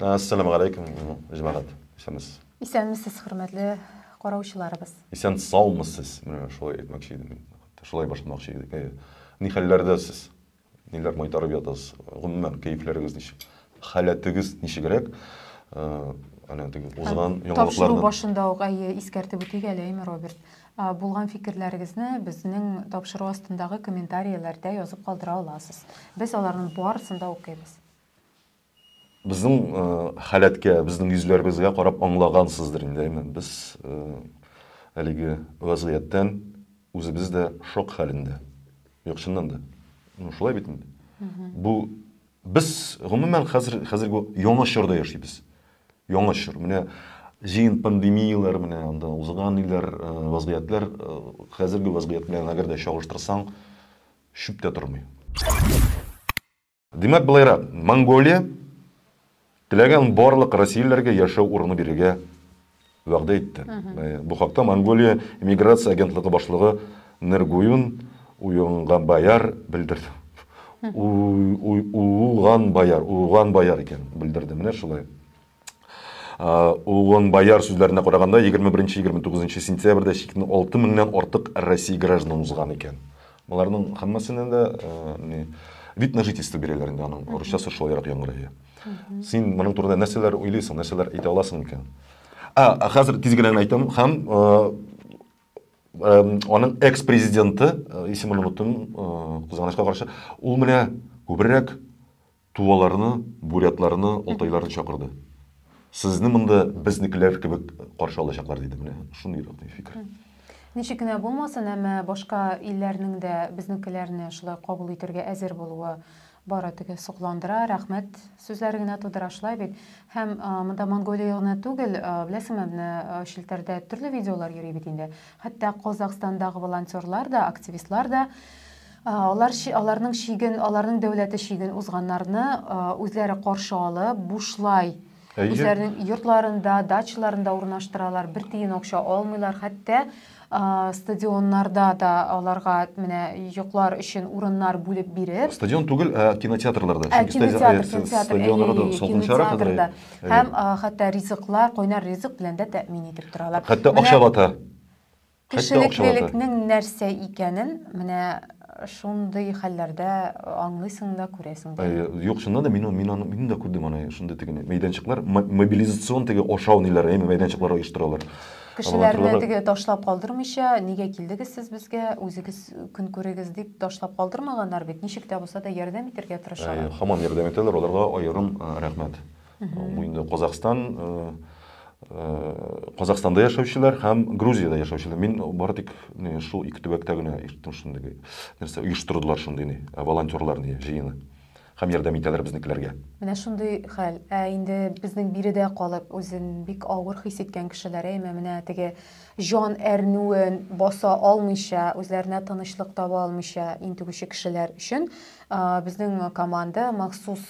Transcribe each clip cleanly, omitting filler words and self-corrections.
Әссәламегаләйкүм, җәмәгать. Исәнмесез. Исәнмесез, хөрмәтле караучыларыбыз. Исән саумысыз. Менә шулай әйтмәкче идем мин. Шулай башламакчы идек. Әйе. Ни хәлләрдә сез? Ниләр майтарып ятасыз? Гомумән, кәефләрегез ничек? Халәтегез ничегрәк? Әнә теге узган яңалыклардан. Тапшыру башында ук әйе искәртеп үтик әле, әйме, Роберт? Булган фикерләрегезне безнең тапшыру астындагы комментарияләрдә язып калдыра аласыз. Без аларның барысын да укыйбыз. Безнең халәткә, безнең йөзләребезгә карап аңлагансыздыр инде, әйме? Без әлеге вазгыятьтән үзебез дә шок хәлендә. Юк, чыннан да. Ну, шулай бит инде. Бу без гомумән хәзер хәзерге яңа чорда яшибез. Яңа чор. Менә җыен пандемияләр, менә анда узган ниләр, вазгыятьләр, хәзерге вазгыять белән әгәр дә чагыштырсаң, чүп тә тормый. Димәк, болайрак, Монголия теләгән барлык россиялеләргә яшәү урыны бирергә вәгъдә итте. Бу хакта Монголия иммиграция агентлыгы башлыгы Нергуюн Уйонганбаяр белдерде. Уганбаяр, Уганбаяр икән, белдерде. Менә шулай. Угонбаяр сүзләренә караганда, 21-29 сентябрьдә чикне 6 меңнән артык Россия гражданы узган икән. Боларның һәммәсенә дә ни вид на жительство бирәләр инде, аның русчасы шулайрак яңгырый. Син моның турында нәрсәләр уйлыйсың, нәрсәләр әйтә аласың икән? Ә, хәзер тиз генә әйтәм һәм аның экс-президенты, исемен оныттым, кызганычка каршы, ул менә күбрәк Туваларны, бурятларны, алтайларны чакырды. Сезне монда безнекеләр кебек каршы алачаклар, диде. Менә шундыйрак фикер. Ничек кенә булмасын, әмма башка илләрнең дә безнекеләрне шулай кабул итәргә әзер булуы бары теге сокландыра, рәхмәт сүзләре генә тудыра, шулай бит. Һәм монда Монголия гына түгел, беләсеңме, менә челтәрдә төрле видеолар йөри бит инде. Хәтта Казахстандагы волонтерлар да, активистлар да алар аларның чиген, аларның дәүләте чиген узганнарны үзләре каршы алып, бушлай үзләренең йортларында, дачаларында урнаштыралар, бер тиен акча алмыйлар, хәтта стадионнарда да аларга менә йоклар өчен урыннар бүлеп биреп. Стадион түгел, ә кинотеатрларда. Ә, кинотеатр, кинотеатр, стадионнарда салкынчарак хәзер. Һәм хәтта ризыклар, кайнар ризык белән дә тәэмин итеп торалар. Хәтта акчалата. Кешелеклелекнең нәрсә икәнен менә шундый хәлләрдә аңлыйсың да, күрәсең дә. Юк, чыннан да мин мин аны мин дә күрдем аны шундый теге мәйданчыклар, мобилизацион теге ашау ниләр, әйме мәйданчыклар оештыралар. Кешеләрне теге ташлап калдырмыйча, нигә килдегез сез безгә, үзегез көн күрегез дип ташлап калдырмаганнар бит, ничек тә булса да ярдәм итәргә тырышалар. Һаман ярдәм итәләр, аларга аерым рәхмәт. Бу инде Казахстан, Казахстанда яшәүчеләр һәм Грузиядә яшәүчеләр. Мин бары тик шул ике төбәктә генә ишеттем шундый нәрсә оештырдылар шундый ни, волонтерлар ни җыены. Һәм ярдәм итәләр безнекеләргә. Менә шундый хәл. Ә инде безнең биредә калып, үзен бик авыр хис иткән кешеләр, әйме, менә теге җан әрнүен баса алмыйча, үзләренә тынычлык таба алмыйча интегүче кешеләр өчен безнең команда махсус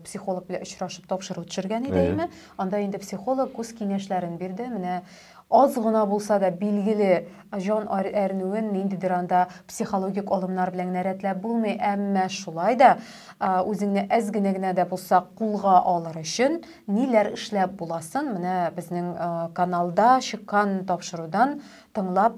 психолог белән очрашып тапшыру төшергән иде, әйме. Анда инде психолог үз киңәшләрен бирде. Менә аз гына булса да билгеле җан әрнүен ниндидер анда психологик алымнар белән генә рәтләп булмый, әмма шулай да үзеңне әз генә генә дә булса кулга алыр өчен ниләр эшләп буласын менә безнең каналда чыккан тапшырудан тыңлап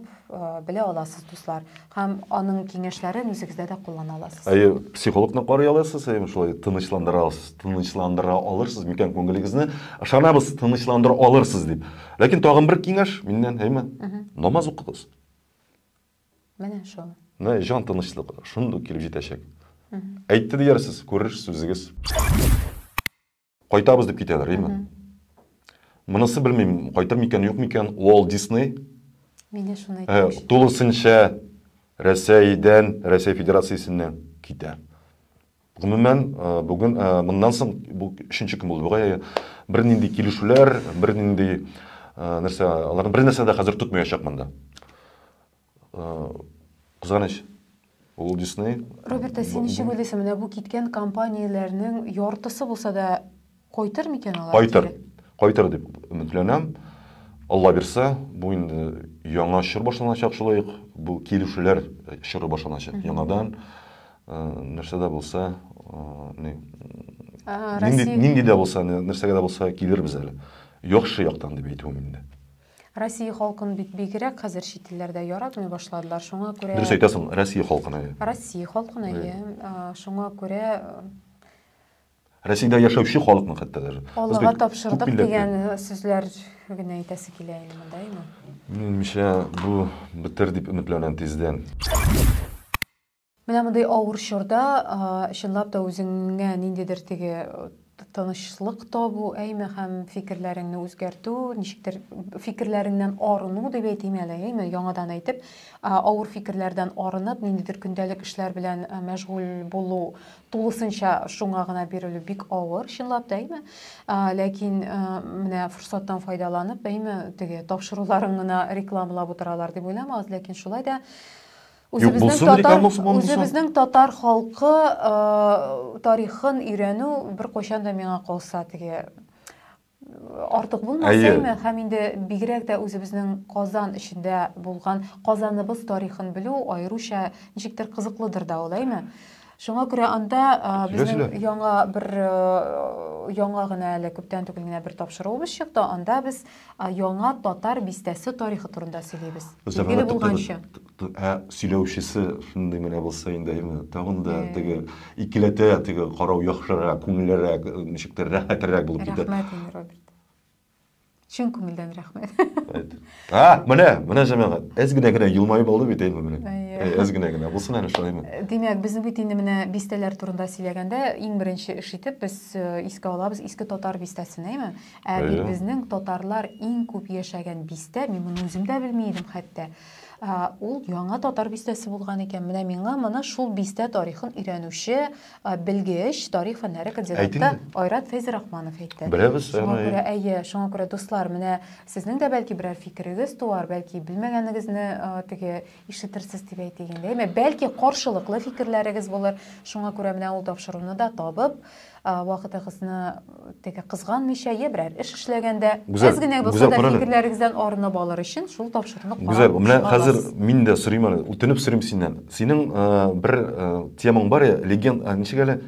белә аласыз, дуслар. Һәм аның киңәшләрен үзегездә дә куллана аласыз. Әйе, психологны карый аласыз, әйе, шулай тынычландыра аласыз, тынычландыра алырсыз микән күңелегезне? Ышанабыз, тынычландыра алырсыз дип. Ләкин тагын бер киңәш миннән, әйеме? Намаз укыгыз. Менә шул. Менә җан тынычлыгы шундук килеп җитәчәк. Әйтте диярсез, күрерсез үзегез. Кайтабыз дип китәләр, әйме? Монысы белмим, кайтыр микән, юк микән, Уолт Дисней. Мине шуны әйтмәкче. Тулысынча Рәсәйдән, Рәсәй Федерациясеннән китә. Гомумән, бүген моннан соң бу өченче көн булды бугай, бернинди килешүләр, бернинди нәрсә, аларны бер нәрсә дә хәзер тотмаячак монда. Кызганыч. Ул Дисней. Роберт, ә син ничек уйлыйсың, менә бу киткән компанияләрнең яртысы булса да кайтыр микән алар? Кайтыр. Кайтыр дип өметләнәм. Алла бирсә, бу инде яңа чор башланачак шулай ук. Бу килешүләр чоры башланачак. Яңадан нәрсә дә булса, ни, Нинди, нинди дә булса, нәрсәгә дә булса килербез әле. Яхшы яктан дип әйтүем инде. Россия халкын бит бигрәк хәзер чит илләрдә яратмый башладылар. Шуңа күрә Дөрес әйтәсең, Россия халкын әйе. Россия халкын әйе. Шуңа күрә Россиядә яшәүче халыкны хәтта даже. Аллага тапшырдык дигән сүзләр генә әйтәсе килә инде монда, әйеме? Минемчә, бу бетер дип өметләнәм тиздән. Менә мондый авыр чорда, чынлап та үзеңә ниндидер теге тынычлык табу, әйме, һәм фикерләреңне үзгәртү, ничектер фикерләреңнән арыну дип әйтим әле, әйме, яңадан әйтеп, авыр фикерләрдән арынып, ниндидер көндәлек эшләр белән мәшгуль булу, тулысынча шуңа гына бирелү бик авыр, чынлап та, әйме. Ләкин менә форсаттан файдаланып, әйме, теге тапшыруларын гына рекламалап утыралар дип уйламагыз, ләкин шулай да Үзебезнең татар, үзебезнең татар халкы тарихын өйрәнү беркайчан да миңа калса теге артык булмас әйме, һәм инде бигрәк тә үзебезнең Казан эчендә булган Казаныбыз тарихын белү аеруча ничектер кызыклыдыр да ул, әйме? Шуңа күрә анда безнең яңа бер яңа гына әле күптән түгел генә бер тапшыруыбыз чыкты. Анда без яңа татар бистәсе тарихы турында сөйлибез. Билгеле булганча. Ә сөйләүчесе шундый менә булса инде, әйме, тагын да теге икеләтә теге карау яхшырак, күңеллерәк, ничектер рәхәтрәк булып китә. Рәхмәт инде, Роберт. Чын күңелдән рәхмәт. А, менә, менә җәмәгать. Әз генә генә елмаеп алды бит, әйме менә. Әз генә генә булсын әле шулаймы? Димәк, безнең бит инде менә бистәләр турында сөйләгәндә, иң беренче эш итеп без искә алабыз Иске Татар бистәсен, әйме? Ә бит безнең татарлар иң күп яшәгән бистә, мин моны үзем дә белми идем хәтта. Ул Яңа Татар бистәсе булган икән. Менә миңа моны шул бистә тарихын өйрәнүче белгеч, тарих фәннәре кандидаты Айрат Фәйзрахманов әйтте. Беләбез, шуңа күрә, әйе, шуңа күрә, дуслар, менә сезнең дә бәлки берәр фикерегез туар, бәлки белмәгәнегезне теге ишетерсез дип әйтик инде. Әмма бәлки каршылыклы фикерләрегез булыр. Шуңа күрә менә ул тапшыруны да табып, вакытыгызны теге кызганмыйча, я берәр эш эшләгәндә, әз генә булса да фикерләрегездән арынып алыр өчен шул тапшыруны карап Гүзәл, менә хәзер мин дә сорыйм әле, үтенеп сорыйм синнән. Синең бер темаң бар я, легенда, ничек әле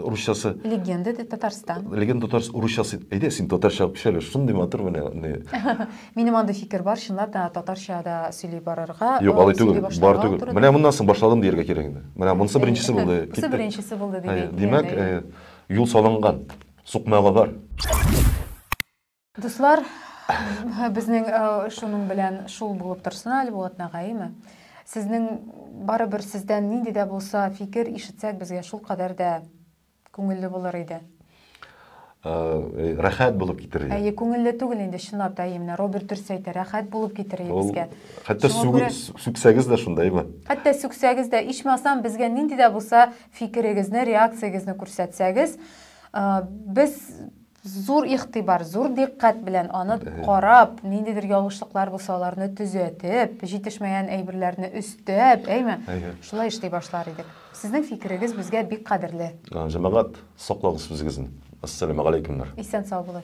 русчасы? Легенда де Татарстан. Легенда Татарстан русчасы. Әйдә, син татарча алып әле, шундый матур менә. Минем андый фикер бар, чынлап та татарча да сөйли барырга. Юк, алай түгел, бар түгел. Менә моннан соң башладым дияргә кирәк инде. Менә монысы беренчесе булды. Монысы беренчесе булды дип әйтте. Димәк, юл салынган, сукмагы бар. Дуслар, безнең шуның белән шул булып торсын әле бу атнага, әйеме? Сезнең барыбер сездән нинди дә булса фикер ишетсәк, безгә шулкадәр дә Күңелле булыр иде. Рәхәт булып китер иде. Әйе, күңелле түгел инде, чынлап та, әйе, менә Роберт дөрес әйтә, рәхәт булып китер иде безгә. Хәтта сүксәгез дә шундаймы? Хәтта сүксәгез дә, ичмасам, безгә нинди дә булса фикерегезне, реакциягезне күрсәтсәгез, без зур игътибар, зур дикъкать белән аны карап, ниндидер ялгышлыклар булса, аларны төзәтеп, җитешмәгән әйберләрне өстәп, әйме? Шулай эшли башлар идек. Сезнең фикерегез безгә бик кадерле. Җәмәгать, саклагыз үзегезне. Ассаламу алейкумнар. Исән сау булыгыз.